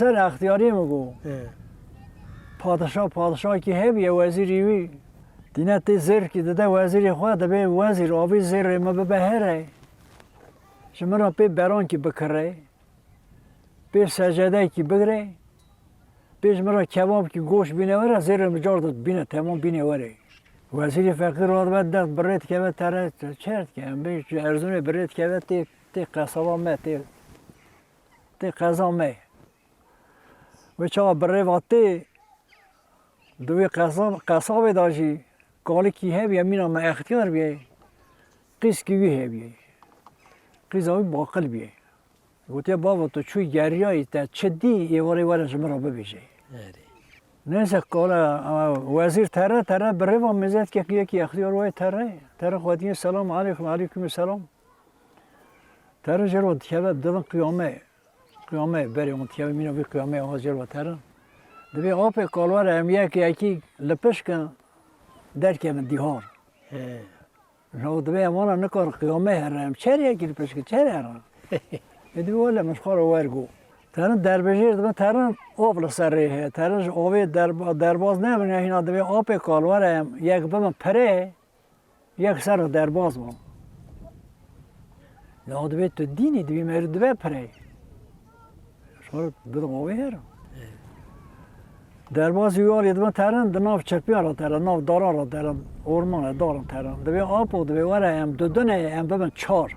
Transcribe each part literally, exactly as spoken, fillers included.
Ser extiyariyê min got. He. Padişa, padişakî hebiye wezîrî wî. Tîne tê zêrkî dide wezîrê xwe, dibê wezîr, avê zêrê min bibe here. Ji min re pê berankî bikire. Pê secedekî bigire. Pê ji min re kebabkî goş bîne were, zêrê min car de bîne temam bîne were. Wezîrê feqîr radibe dest birê dikeve tere, çer dike, em bê ji Erzûnê birê dikeve tê, tê qesaba me, tê, tê qeza me. Wê çawa birê va tê, di wê qesa-, qesabê de jî kalikî hebiye, mîna me extiyar biye, qîzkî wî hebiye. Qîza wî baqil biye. Gotiye, bavo, tu çûyî geriyayî, te çi dî, êvarê were ji min re bibêje. Erê. Neyse, kale, e, wezîr tere, tere birê va mêze dike, yekî extiyar wayê tere. Tere xwe dîye, selam aleykum, aleykum selam. Tere jê re dikeve, dibin qiyame. Qiyame, berê wan dikeve, mîna vî qiyameyê ha jê re tere. Dibê apê kalwere em yek yekî li pişkin derkevin dîhar. He. Law dibê em wana nikar qiyame here, em çer yekî li pişkin, çer here. Ê dibê wele min ji xwe re wergo. Terin derbejêr dibin, terin av li ser rê heye. Terin ji avê derba-, derbaz nebin, ya hîna dibê apê kalwere em yek bibin pire, yek ser re derbaz bû. Law dibê tu dînî, dibê merû dibe pire. Ji xwe re bidin avê here. Derbazî wî alî dibin terin, di nav çepiyan re terin, nav daran re terin, orman e, daran terin. Dibê apo, dibê were em du dune, em bibin çar.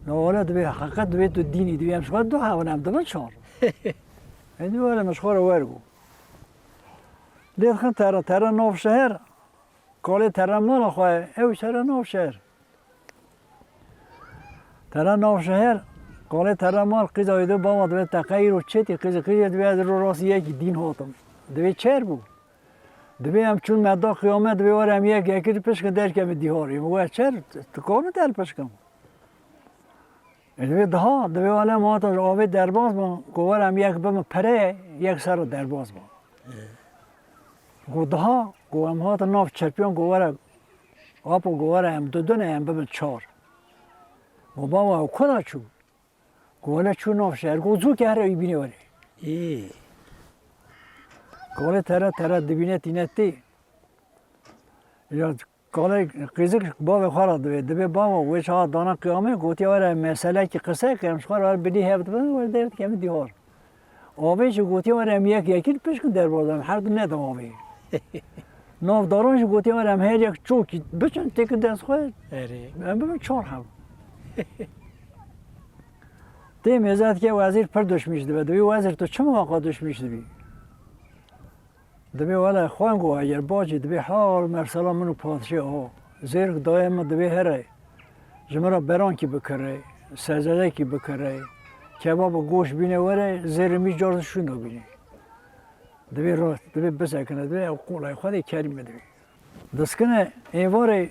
Na were dibê heqet, dibê tu dînî, dibê em ji xwe du hebin, em dibin çar. Ê dibê were min ji xwe re wergo. Lê dixin terin, terin nav şeher, kalê terin mala xwe, ew jî terin nav şeher. Tere nav şeher, kalê tere mal, qîza wî dibê bava dibê te qey îro çêtî, qîzê qîzê dibê ez îro rastî yekî dîn hatim. Dibê çer bû. Dibê em çûn me da qiyame, dibê were em yek yekî di pişkin derkevin dîharê. Min got çer, tu karin te li pişkin. E dibê daha, dibê wele em hata ji avê derbaz bûn, ku were em yek bibin pere, yek ser re derbaz bûn. Got daha, got em hatin nav çepiyan, got were, apo, got were em du dune, em bibin çar. Got bava, ew kula çû? Got wele çû nav şeher, got zû ke here wî bîne were. Ê. Kalê tere tere dibîne tîne tê. Ya kalê qîzik bavê xwe re dibê, dibê bava, wê çawa dana qiyamê, gotiye were meselekî qise ke em ji xwe re bilî hev dibin, were derdikevin dîhar. Avê jî gotiye were em yek yekî li pişkin derbaz em, her du nedin avê. Navdaran jî gotiye were em her yek çokî biçin têkin dest xwe, Erê. Em bibin çar heb. Tê mêze dike wezîr pir duşmîş dibe. Dibê wezîr tu çima waqa duşmîş dibî? Dibê wele xwengo eger bacî dibê hal mersela min û padişê o. Zêrk dayê min dibê here. Ji min re berankî bikire, sezedekî bikire, kebab û goş bîne were, zêrê min car şûn de bîne. Dibê rast, dibê bisekine, dibê ew qolay xwe dê kerî me dibê. Diskine êvarê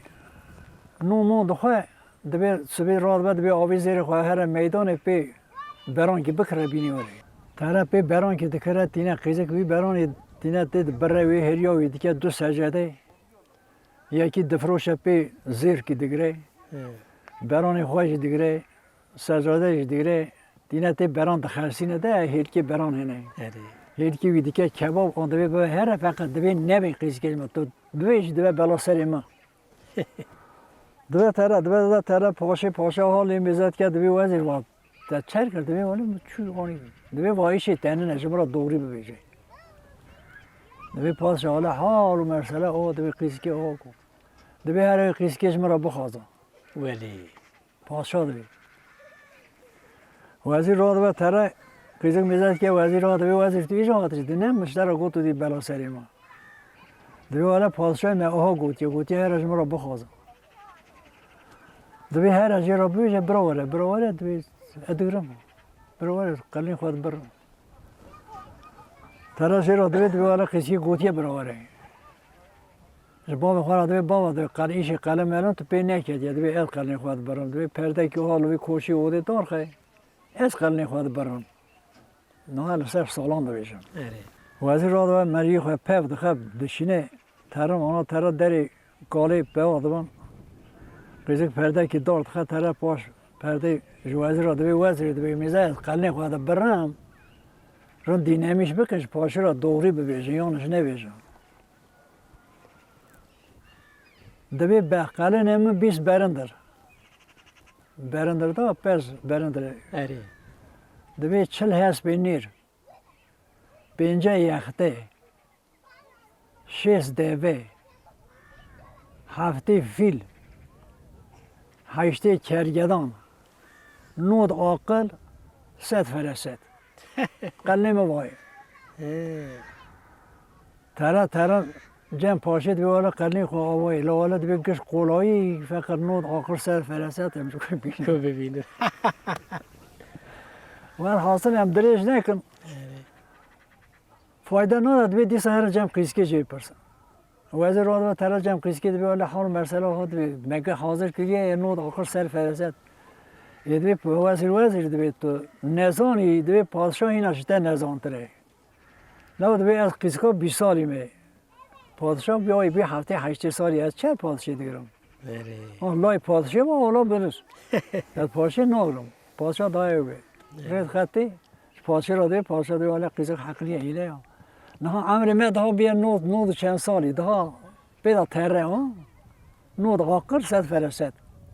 nû mo dixwe, dibê sibê radibe, dibê avê zêrê xwe here meydanê pê berankî bikire bînî were. Tere pê berankî dikire, tîne qîzik wî beranê tîne tê dibire wê hêriya wî dike du secedê. Yekî difroşe pê zêrkî digire, He. Beranê xwe jî digire, sezade jî digire, tîne tê beran dixersîne de hêlkê beran hene. Erê. Hêlkê wî dike kebab, an divê bibe here feqet divê nebê qîzkê min. Tu bibê jî dibe bela serê min. Dibe tere, dibe, dibe tere paşê, paşê ha lê mêze dike divê wezîr vat. Te çer kir, divê wele min çû anî. Divê va îşê te nine, ji min re doğrî bibêje. Divê padşa wele hal û mersele o, divê qîzkê o ku. Divê here qîzkê ji min re bixwaze. Welî. Padşa divê. Wezîr radibe tere, qîzik mêze dike, wezîr radibe, wezîr tu îja hatiş dine, min ji te re got tu dî bela serê me. Divê wele padşahê me aha gotiye, gotiye here ji min re bixwaze. Divê here jê re bibêje, bira were, bira were, divê ez digirim. Bira were, qelîn xwe dibirim. Tere jê re divê, divê wele qîzkê gotiye bira were. Ji bavê xwe re divê, bava divê qel-, îşê qelê melon tu pê neketiye, divê ez qelê xwe dibirim. Divê perdekî ha li vî koşî odê darxe, ez qelê xwe dibirim. Niha li ser salan dibêjin. Erê. Wezîr radibe meriyê xwe pev dixe dişîne, terin ana tere derê kalê pewa dibin. Qîzik perdekî dar dixe tere paş perdê ji wezîr re divê, wezîr divê mêze ez qelê xwe dibirim. Rin dînemîş bikin, ji paşê re doğrî bibêjin, yanlış nebêjin. Divê be qelinê min bîst berindir. Berindir da pez berindir. Erê. Divê çil hespê nêr, pênce yextê, şêst devê, heftê fîl, heştê kergedan, nod aqil, sed fereset. Qelnê min vayê. He. Tera tera cem paşê dibê wele qelnê xwe avayê. La wele dibê giş qolayî feqet nod aqil, sed fereset em ji xwe bînin. Ku bibînin. Welhasil em dirêj nekin. Evet. Fayda nada, dibê dîsa here cem qîzkê jê bipirsin. Wezîr wa dibe tera cem qîzkê dibê wele hal mesela xwe dibê meke hazir kiriye, yê nod aqil, sed fereset. Ê dibê wezîr, wezîr dibê tu nezanî, dibê padşah hîna ji te nezantir e. Lewê dibê ez qîzka bîst salî me. Padşah bî, ay bî heftê heştê salî, ez çer padşê digirim? Erê. Ha, lay padşê ma ola bilir. Ez padşê nagirim. Padşah dayê wê. Erê. Rêd xetê, ji padşê re dê, padşah dê wele qîzik heqliye hîle ya. Niha emrê me daha bîye nod, nod û çend salî, daha pê de terre ha. Nod aqil, sed fereset.